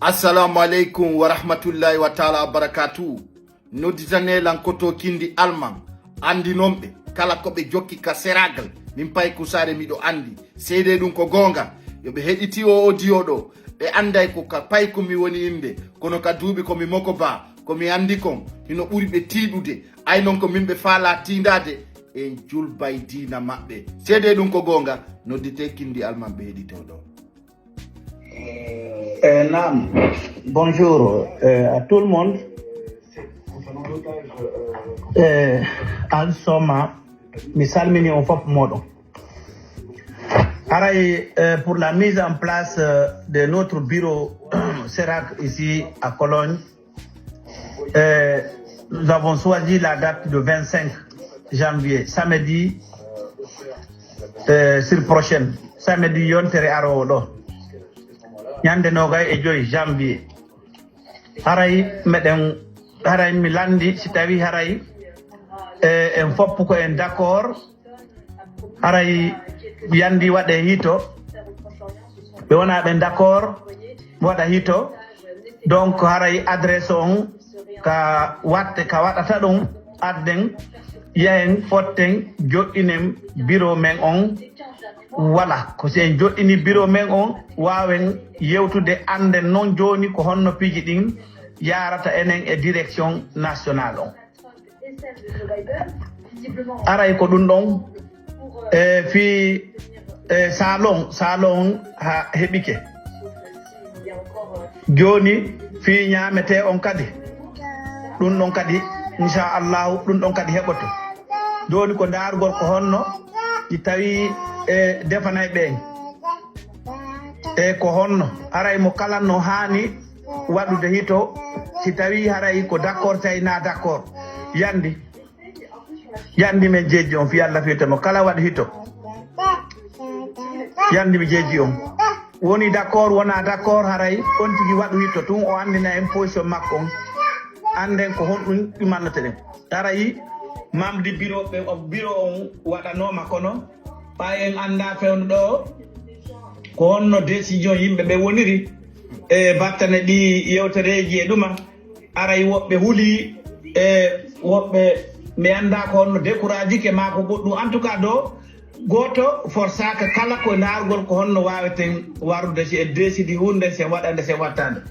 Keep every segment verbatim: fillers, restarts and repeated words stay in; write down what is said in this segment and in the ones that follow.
Assalamu aleykum wa rahmatullahi wa taala wa barakatuhu. Nodditanee lan Koto Kindi Alman, anndinonɓe kala ko ɓe jokki ka Seragle, min Payku Saare miɗo anndi. Seedee ɗum ko goonga. Yo ɓe heɗiti o audio ɗo. Ɓe annday ko ka Payku mi woni innde, kono ka duuɓi ko mi Moko Ba, ko mi anndi kon, hino ɓuri ɓe tiiɗude. Ay non ko min ɓe faalaa tiindaade, en julbay diina maɓɓe. Seedee ɗum ko goonga, nodditee Kindi Alman ɓe heɗitoo ɗo. Eh, naam. Bonjour, eh, à tout le monde. Eh, Al Soma, mi salmini on fof moɗon. Haray, eh, pour la mise en place, euh, de notre bureau Seragle ici à Cologne, euh, nous avons choisi la date de vingt-cinq janvier, samedi, euh, sur prochaine, samedi yontere aroowo ɗo, ñande nogay e joyi janvier. Haray meɗen, haray mi lanndi si tawi haray, eh, en fof ko en d'accord, haray yandi waɗe hito, ɓe wona ɓen d'accord, waɗa hito. Donc haray adresse on ka watte, ka waɗata ɗum, adden, yahen, fotten, joɗɗinen bureau men on. Wala ko si en joɗɗini bureau men on, waawen yewtude, annden non jooni ko honno piiji ɗin yaarata enen e direction national on. Aray ko ɗum ɗon, e fii, e salon, salon ha heɓike. Jooni fii ñaametee on kadi, ɗum ɗon kadi, inchallahu, ɗum ɗon kadi heɓoto. Jooni ko ndaarugol ko honno si tawi, e, defanay ɓeen. E ko honno, aray mo kala no haani waɗude hito, si tawi haray ko d'accord tawi na d'accord. Yandi, yandi men jeeji on fii Allah fii temo kala waɗi hito. Yandi mi jeeji on. Woni d'accord, wona d'accord, haray on tigi waɗu hito tun, o anndina en position makko on. Annden ko honɗum ɗumannote ɗen. Haray membre bureau ɓe, o bureau on waɗanooma, kono ɓay en annda fewndo ɗo ko honno décision yimɓe ɓe woniri e battane ɗi yewtereeji e ɗuma. Aray woɓɓe huli, e woɓɓe mi annda ko honno découragike maa ko goɗɗum. En tout cas ɗo gooto forsaaka, kala ko ndaargol ko honno waaweten warude si en décidi huunde, si en waɗande, si en wattande.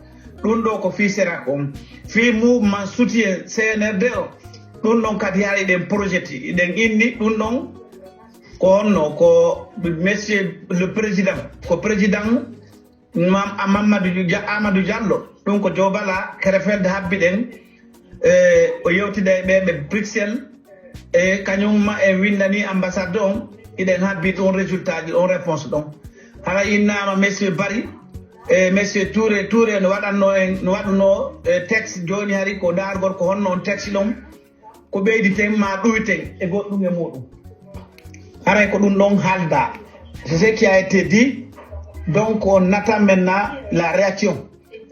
Ɗum ɗo ko fii Seragle on. Fii mouvement soutien C N R D o, ɗum ɗon kadi hari ɗen projet, ɗen inni ɗum ɗon ko honno, ko monsieur le président, ko président Mam-, Mamadou Dia-, Amadou Diallo, ɗum ko Jobala, Krefeld habbi ɗen, e o yewtida e ɓe ɓe Bruxelles, e kañum ma en winndani ambassade on, iɗen habbi ɗum résultat ji, ɗon réponse ɗon. Hara innama monsieur Bari, e monsieur Touré, Touré no waɗanno en, no waɗuno, e, texte, jooni hari ko ndaargol ko honno on texte ɗon, ko ɓeyditen ma ɗuyten e goɗɗum e muɗum. Haray ko ɗum ɗon haalda. C'est ce qui a été dit. Donc on attend maintenant la réaction.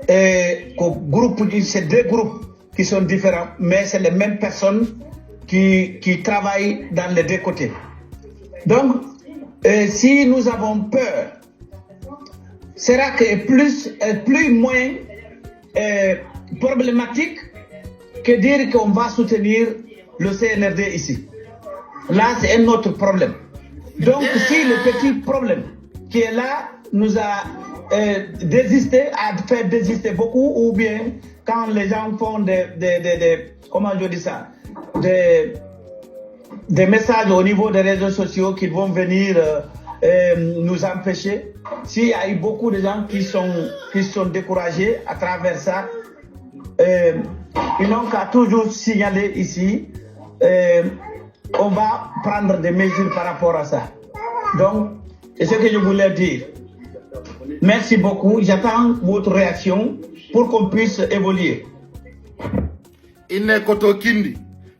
Et ko groupe ji, c'est deux groupes qui sont différents, mais c'est les mêmes personnes qui, qui travaillent dans les deux côtés. Donc, euh, si nous avons peur, Seragle est plus, est plus moins, euh, problématique que dire qu'on va soutenir le C N R D ici. Là, c'est un autre problème. Donc, si le petit problème qui est là nous a, euh, désisté, a fait désister beaucoup, ou bien quand les gens font des, des, des, des, comment je dis ça, des, des messages au niveau des réseaux sociaux qu'ils vont venir, euh, euh, nous empêcher. S'il y a eu beaucoup de gens qui sont, qui sont découragés à travers ça, euh, ils n'ont qu'à toujours signaler ici, euh, on va prendre des mesures par rapport à ça. Donc, c'est ce que je voulais dire. Merci beaucoup. J'attends votre réaction pour qu'on puisse évoluer. Inne Koto Kindi,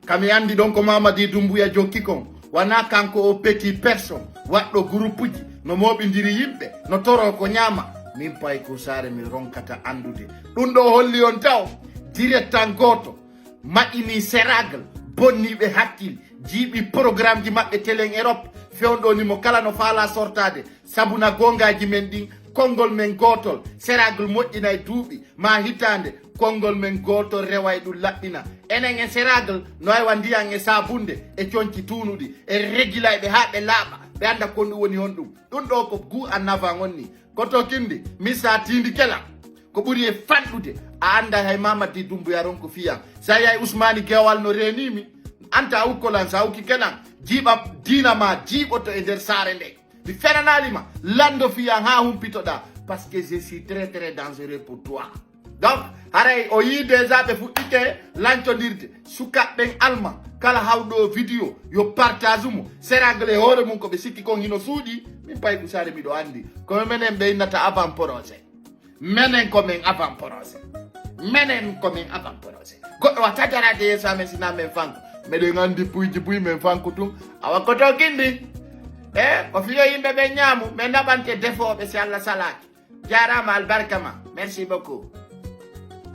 kami anndi ɗon ko Mamadi Doumbouya jokki kon. Wona kanko o petit personne waɗɗo groupe ji, no mooɓindiri yimɓe, no toro ko ñaama. Min Payku Saare mi ronkata anndude. Ɗum ɗo holli on taw, direct tan gooto, maƴini Seragle, bonni ɓe hakkil, jiiɓi programme ji maɓɓe telen Europe, fewndo ni mo kala no faala sortaade, sabu na goongaaji men ɗin Konngol men gootol, Seracle moƴƴinay duuɓi ma hitaande, konngol men gootol reway ɗum laɓɓina. Enen e Seracle no aywa ndiyan e saabunde e coñci tuunuɗi, e regilayɓe haa ɓe laaɓa, ɓe annda kon ɗum woni honɗum. Ɗum ɗoo ko goût en avant on ni. Koto kindi, misa tiindi kelan. Ko ɓuri e fanɗude, a annda hay Mamadi Doumbouya ron ko fiyan. Sa yahi Ousmane Gewal no reenii mi, anta a ukkolan, sa ukki kelan, jiiɓa diina ma jiiɓoto e nder saare nde. Mi fenanaali ma, lanndo fiyan haa humpitoɗaa, parce que je suis très très dangereux pour toi. Donc, haray o yii déjà ɓe fuɗɗike lancondirde. Sukaaɓe ɓen alma, kala hawɗo vidéo, yo partage mo. Seracle e hoore mum ko ɓe sikki kon hino suuɗi, min pay ko sare miɗo anndi. Kono menen ɓe innata avant projet. Menen ko men avant projet. Menen ko men avant projet. Goɗɗo wata daraade yeeso amen sina men fanko. Meɗen anndi buyji buy men fanko tun. Awa koto kindi. E, ko fiyo yimɓe ɓen ñaamu, men naɓante defooɓe si Allah salaaki. Jaaraama, albarka ma. Merci beaucoup.